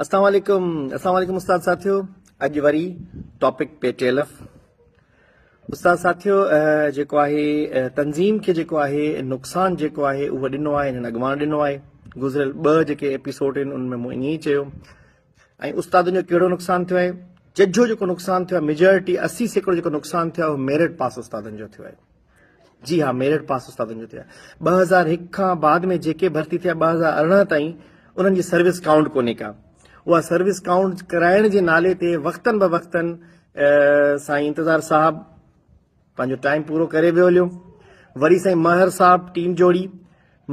اسلام عليڪم اسلام عليڪم استاد ساٿيو اڄ وري ٽاپڪ پي ٽيلف استاد ساٿيو جيڪو آهي تنظيم کي جيڪو آهي نقصان جيڪو آهي اهو ڏنو آهي هنن اڳواڻ ڏنو آهي گذريل ٻه جيڪي ايپيسوڊ آهن ان ۾ مون ائين ئي چيو ۽ استادن جو ڪهڙو نقصان ٿيو آهي ججهو جيڪو نقصان ٿيو آهي ميجارٽي 80% جيڪو نقصان ٿيو آهي اهو ميرٽ پاس استادن جو ٿيو آهي جي ها ميرٽ پاس استادن جو ٿيا 2001 کان بعد ۾ جيڪي ڀرتي ٿيا 2018 تائين انهن جي سروس ڪائونٽ ڪونهي ڪا اها سروس ڪائونٽ ڪرائڻ جي نالي تي وقتن به وقتن سائين انتظار صاحب پنهنجو ٽائيم پورو ڪري ويو هليو وري سائين مهر صاحب ٽيم جوڙي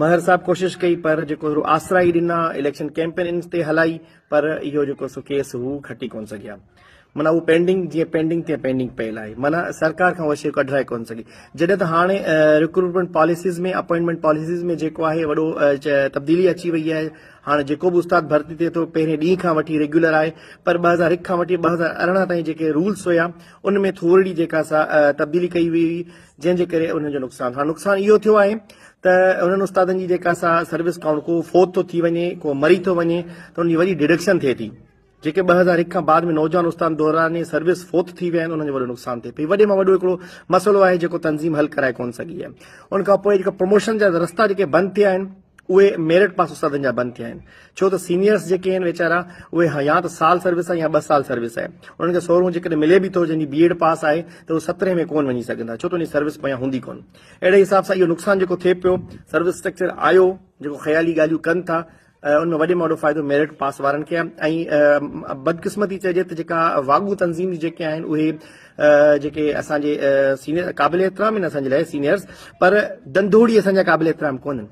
مهر صاحب ڪوشش ڪئي پر جيڪو آسرا ئي ڏنا اليڪشن ڪيمپين ان تي هلائي پر اهو جيڪو سو ڪيس هو کٽي ڪون سگهيا معنيٰ اهو پينڊنگ جيئن پينڊنگ تيئن پينڊنگ پيل آهي معنيٰ سرڪار کان اها شيء ڪڍرائي ڪون سگهي جڏهن ته هاڻي ريڪروٽمينٽ پاليسيز ۾ اپوائنٽمينٽ پاليسيز ۾ جيڪو آهي وڏو تبديلي اچي وئي آهي هاڻي جيڪو به استاد ڀرتي ٿئي ٿو پهرين ڏينهن کان وٺي ريگيولر آهي پر 2001 کان وٺي 2018 تائين جيڪي رولس هيا ان ۾ ٿورڙي جيڪا سا تبديلي ڪئي وئي هئي جنهن جي ڪري انهن جو نقصان هاڻ نقصان اهو ٿيو آهي ته انهن استادن جي جيڪا سا سروس ڪائونٽ ڪو فوت ٿو ٿي وڃي ڪو مري ٿو وڃي ته ان جي وڏي ڊڊڪشن ٿئي ٿي جيڪي 2001 کان بعد ۾ نوجوان استاد دوران سروس فوت ٿي ويا آهن انهن جو وڏو نقصان ٿئي پئي وڏي مان وڏو هڪڙو مسئلو آهي جيڪو تنظيم حل ڪرائي ڪون سگهي آهي ان کان پوء جيڪا پروموشن جا رستا جيڪي بند ٿيا آهن اهي ميرٽ پاس استادن جا بند ٿيا آهن ڇو ته سينيئرس جيڪي آهن ويچارا اهي يا ته سال سروس آهي يا ٻه سال سروس آهي انهن کي سورهون جيڪڏهن ملي به ٿو جنهن جي بي ايڊ پاس آهي ته هو سترهين ۾ ڪون وڃي سگهندا ڇو ته ان جي سروس پويان هوندي ڪون اهڙي حساب سان اهو نقصان جيڪو ٿئي پيو سروس اسٽرڪچر آيو جيڪو خيالي ڳالهيون ڪن ٿا ان ۾ وڏي ۾ وڏو فائدو ميرٽ پاس وارن کي آهي ۽ بدقسمتي چئجي ته جيڪا واڳون تنظيم جي جيڪي آهن اهي جيڪي اسان جي سينيئر قابل احترام آهن اسان جي لاء سينيئرز پر دنڌوڙي اسان جا قابل احترام ڪونهن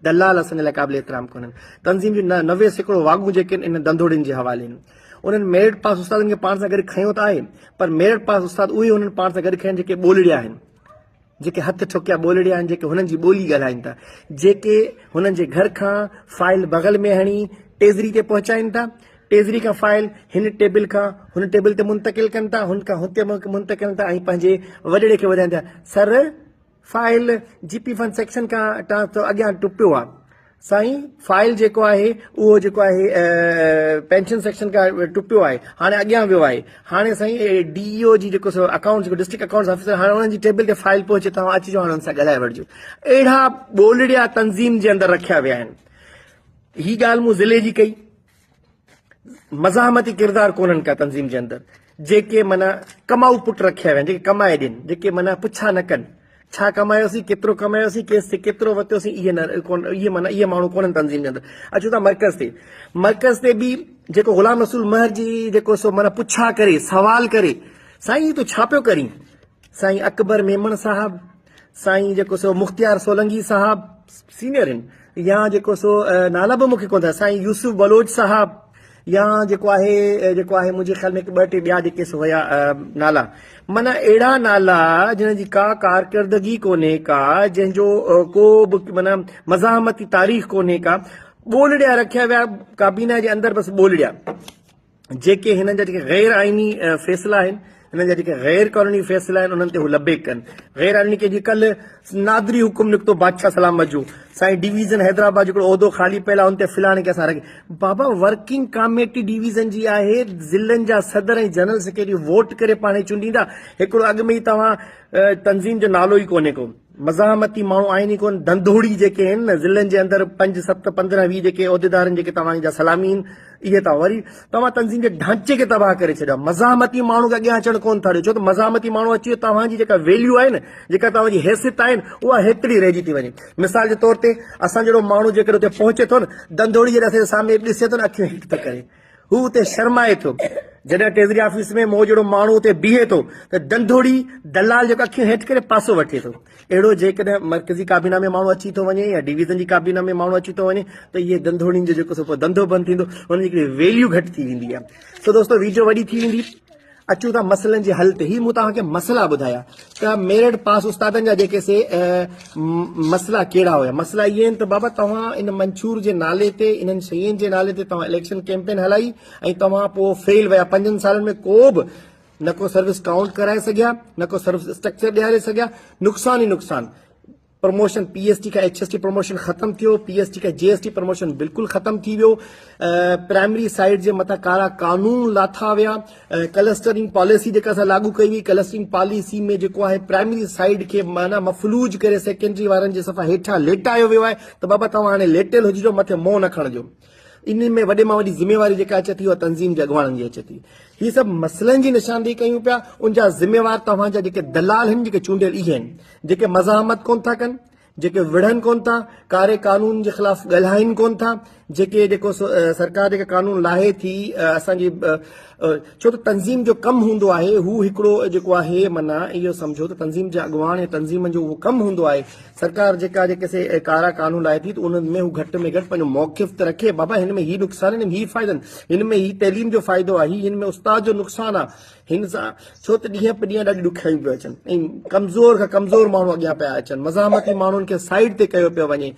دلال اسان جي لاء قابل احترام ڪونهن. تنظيم جون 90% واڳون جيڪي آهن انهن ڌنڌوڙين جي حوالي آهن. انهن ميرٽ پاس استادن کي پاڻ سان گڏ کنيو ته آهي پر ميرٽ پاس استاد اهي انهن پاڻ سان گڏ کنيا آهن جيڪي ٻولڙيا آهن. جيڪي هٿ ٺوڪيا ٻولڙيا آهن جيڪي هنن جي ٻولي ڳالهائين ٿا. جيڪي هنن جي گهر کان فائل بغل ۾ هڻي ٽيزري تي پهچائين ٿا. ٽيزري کان فائل هن ٽيبل کان هن ٽيبل تي منتقل ڪن ٿا هن کان هتي منتقل ڪن ٿا ۽ پنهنجي وڏڙي کي ٻڌائين ٿا سر فائل جي پي فن سيڪشن کان ٽان ٿو اڳيان ٽپيو آ سائين فائل جيڪو آهي اهو جيڪو آهي پينشن سيڪشن کان ٽپيو آهي هاڻي اڳيان ويو آهي هاڻي سائين ڊي اي او جي جيڪو سو اڪائونٽس جيڪو ڊسٽرڪٽ اڪائونٽس آفيسر هاڻي انهن جي ٽيبل تي فائل پهچي توهان اچجو هاڻي انهن سان ڳالهائي وٺجو اهڙا ٻولڙيا تنظيم جي اندر رکيا ويا آهن هي ڳالهه مون ضلعي جي ڪئي مزاحمتي ڪردار ڪونهن ڪا تنظيم جي اندر جيڪي معنيٰ ڪمائو پٽ رکيا ويا آهن جيڪي ڪمائي ڏين جيڪي معنيٰ پڇا نه ڪن ڇا ڪمايوسين ڪيترو ڪمايوسين ڪيس تي ڪيترو وتيوسين اهي نه ڪون اهي معنيٰ اهي ماڻهو ڪونهن تنظيم جي اندر اچو ٿا مرڪز تي مرڪز تي به جيڪو غلام رسول مهر جي جيڪو سو معنيٰ پڇا ڪري سوال ڪري سائين تون ڇا پيو ڪرين سائين اڪبر ميمڻ صاحب سائين جيڪو سو مختيار سولنگي صاحب سينئر آهن يا جيڪو سو نالا به مونکي ڪونه ٿا سائين يوسف بلوچ صاحب يا جيڪو آهي جيڪو آهي منهنجي خيال ۾ هڪ ٻه ٽي ٻيا جيڪي سو هيا نالا معنيٰ اهڙا نالا جن جي ڪا ڪارڪردگي ڪونهي ڪا جنهن جو ڪو به معنيٰ مزاحمتي تاريخ ڪونهي ڪا ٻولڙيا رکيا ويا ڪابينا جي اندر بس ٻولڙيا جيڪي هنن جا جيڪي غير آئيني فيصلا آهن هنن جا جيڪي غير قانوني فيصلا آهن انهن تي هو لبيڪ ڪن غير آئيني ڪنهن جي ڪل نادري حڪم نڪتو بادشاهه سلامت جو سائين ڊويزن حيدرآباد جو هڪڙو عهدو خالي پيل آهي ان تي فلاڻي کي اسان رکي بابا ورڪنگ ڪاميٽي ڊويزن جي آهي ضلعن جا صدر ۽ جنرل سيڪريٽري ووٽ ڪري پاڻ چونڊيندا هڪڙو اڳ ۾ ئي توهان تنظيم جو نالو ئي ڪونهي ڪو مزاحمتي ماڻهو آهن ئي ڪونه، ڌنڌوڙي جيڪي آهن نه ضلعن جي اندر پنج، ست، 15، 20 جيڪي عهديدار آهن جيڪي توهان جا سلامي آهن اهي توهان وري توهان تنظيم جي ڍانچي کي تباهه ڪري ڇڏيو آهي. مزاحمتي ماڻهو کي اڳيان اچڻ ڪونه ٿا ڏيو ڇو ته مزاحمتي ماڻهو اچي ويو توهان جي جيڪا ويليو آهي نه جيڪا توهان جي حيثيت آهي نه اها هيتري رهجي ٿي وڃي. مثال جي طور تي اسان جهڙو ماڻهو جيڪڏهن اتي پهچي ٿو نه ڌنڌوڙي جڏهن اسان جي سامهون ڏسي ٿو نه اکيون هيٺ ٿو ڪري. هو اتي شرمائي ٿو. جڏهن ٽريزري آفيس ۾ مون جهڙو ماڻهو اتي بيهي ٿو ته ڌنڌوڙي دلال جيڪو اکيون هيٺ ڪري پاسو وٺي ٿو. اهڙو جيڪڏهن مرڪزي ڪابينا ۾ ماڻهو اچي ٿو وڃي يا ڊويزن جي ڪابينا ۾ ماڻهو اچي ٿو وڃي ته اهي ڌنڌوڙين جو جيڪو سو پوء ڌنڌو بند ٿيندو انهن جي هڪڙي ويليو گهٽ ٿي ويندي آهي. سو دوستو ويڊيو وڏي ٿي ويندي. اچون ٿا مسئلن جي حل تي. هي مون توهان کي مسئلا ٻڌايا ته ميرٽ پاس استادن جا جيڪي سي مسئلا ڪهڙا هيا. مسئلا اهي آهن ته بابا توهان ان منشور جي نالي تي انهن شين جي نالي تي توهان اليڪشن ڪيمپين هلائي ۽ توهان پوء فيل ويا پنجن سالن ۾ ڪو به نه ڪو سروس ڪائونٽ ڪرائي سگهيا نه ڪو سروس اسٽرڪچر ڏياري سگهيا نقصان ئي نقصان. پروموشن پي ايس ٽي کان ايڇ ايس ٽي پروموشن ختم ٿيو، پي ايس ٽي کان جي ايس ٽي پروموشن بلڪل ختم ٿي ويو، پرائمري سائيڊ جي مٿان ڪارا قانون لاٿا ويا، ڪلسٽرنگ پاليسي جيڪا اسان لاڳو ڪئي وئي، ڪلسٽرنگ پاليسي ۾ جيڪو آهي پرائمري سائيڊ کي معنيٰ مفلوج ڪري سيڪنڊري وارن جي صفا هيٺان ليٽايو ويو آهي ته بابا توهان هاڻي ليٽيل هججو مٿي منهن نه کڻجو. انهي ۾ وڏي مان وڏي ذميواري جيڪا اچي ٿي اها تنظيم جي اڳواڻن جي اچي ٿي. هي سڀ مسئلن جي نشاندهي ڪيون پيا ان جا ذميوار توهان جا جيڪي دلال آهن جيڪي چونڊيل اهي آهن جيڪي مزاحمت ڪون ٿا ڪن جيڪي وڙهن ڪون ٿا ڪاري قانون جي خلاف ڳالهائين ڪون ٿا جيڪي جيڪو سرڪار جيڪا قانون لاهي ٿي اسان جي ڇو ته تنظيم جو ڪم هوندو آهي هو هڪڙو جيڪو آهي معنيٰ اهو سمجهو ته تنظيم جا اڳواڻ يا تنظيمن جو اهو ڪم هوندو آهي سرڪار جيڪا جيڪي سي ڪارا قانون لاهي ٿي ته انهن ۾ هو گهٽ ۾ گهٽ پنهنجو موقف ته رکي بابا هن ۾ هي نقصان آهن هي فائدن هن ۾ هي تعليم جو فائدو آهي هن ۾ استاد جو نقصان آهي هن سان ڇو ته ڏينهن په ڏينهن ڏاڍيون ڏکيائيون پيون اچن ۽ ڪمزور کان ڪمزور ماڻهو اڳيان پيا اچن مزاحمتي ماڻهن کي سائيڊ تي ڪيو پيو وڃي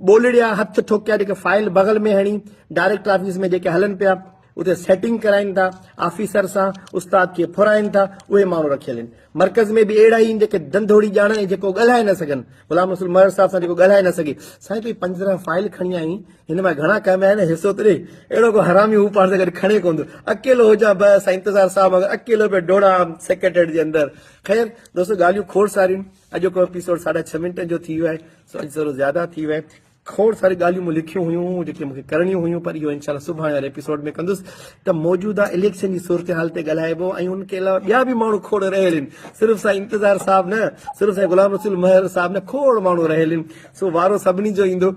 ٻولڙيا هٿ ٺوڪيا جيڪي فائل بغل ۾ هڻي ڊائريڪٽر آفيس ۾ جيڪي هلن پيا اتي سيٽنگ ڪرائين ٿا آفيسر سان استاد کي ڦرائين ٿا اهي ماڻهو رکيل آهن مرڪز ۾ به اهڙا ئي آهن جيڪي ڌنڌوڙي ڄاڻن ۽ جيڪو ڳالهائي نه سگهن غلام رسول مهر صاحب سان جيڪو ڳالهائي نه سگهي سائين تون پنجرا فائل کڻي آئين هن مان گهڻا ڪم آهن حصو ته ڏي اهڙو ڪو حرامي هو پاڻ سان گڏ کڻي ڪونه ٿو اڪيلو هجان بس سائين انتظار صاحب وانگر اڪيلو پيو ڊوڙان سيڪريٽريٽ جي اندر خير دوستو ڳالهيون کوڙ ساريون اڄوڪو ايپيسوڊ ساڍا ڇهه منٽن جو ٿي ويو آهي سو اڄ ذرو زياده ٿي ويو آهي کوڙ ساريون ڳالهيون مون لکيون هيون جيڪي مون کي ڪرڻيون هيون پر اهو انشاء الله سڀاڻي واري ايپيسوڊ ۾ ڪندس ته موجوده اليڪشن جي صورتحال تي ڳالهائبو ۽ ان کي علاوه ٻيا به ماڻهو کوڙ رهيل آهن صرف سائين انتظار صاحب نه صرف سائين غلام رسول مهر صاحب نه کوڙ ماڻهو رهيل آهن سو وارو سڀني جو ايندو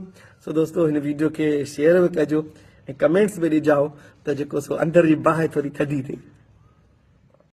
سو دوستو هن ويڊيو کي شيئر به ڪجو ۽ ڪمينٽس به ڏجائو ته جيڪو سو اندر جي باهه ٿوري ٿڌي ٿئي.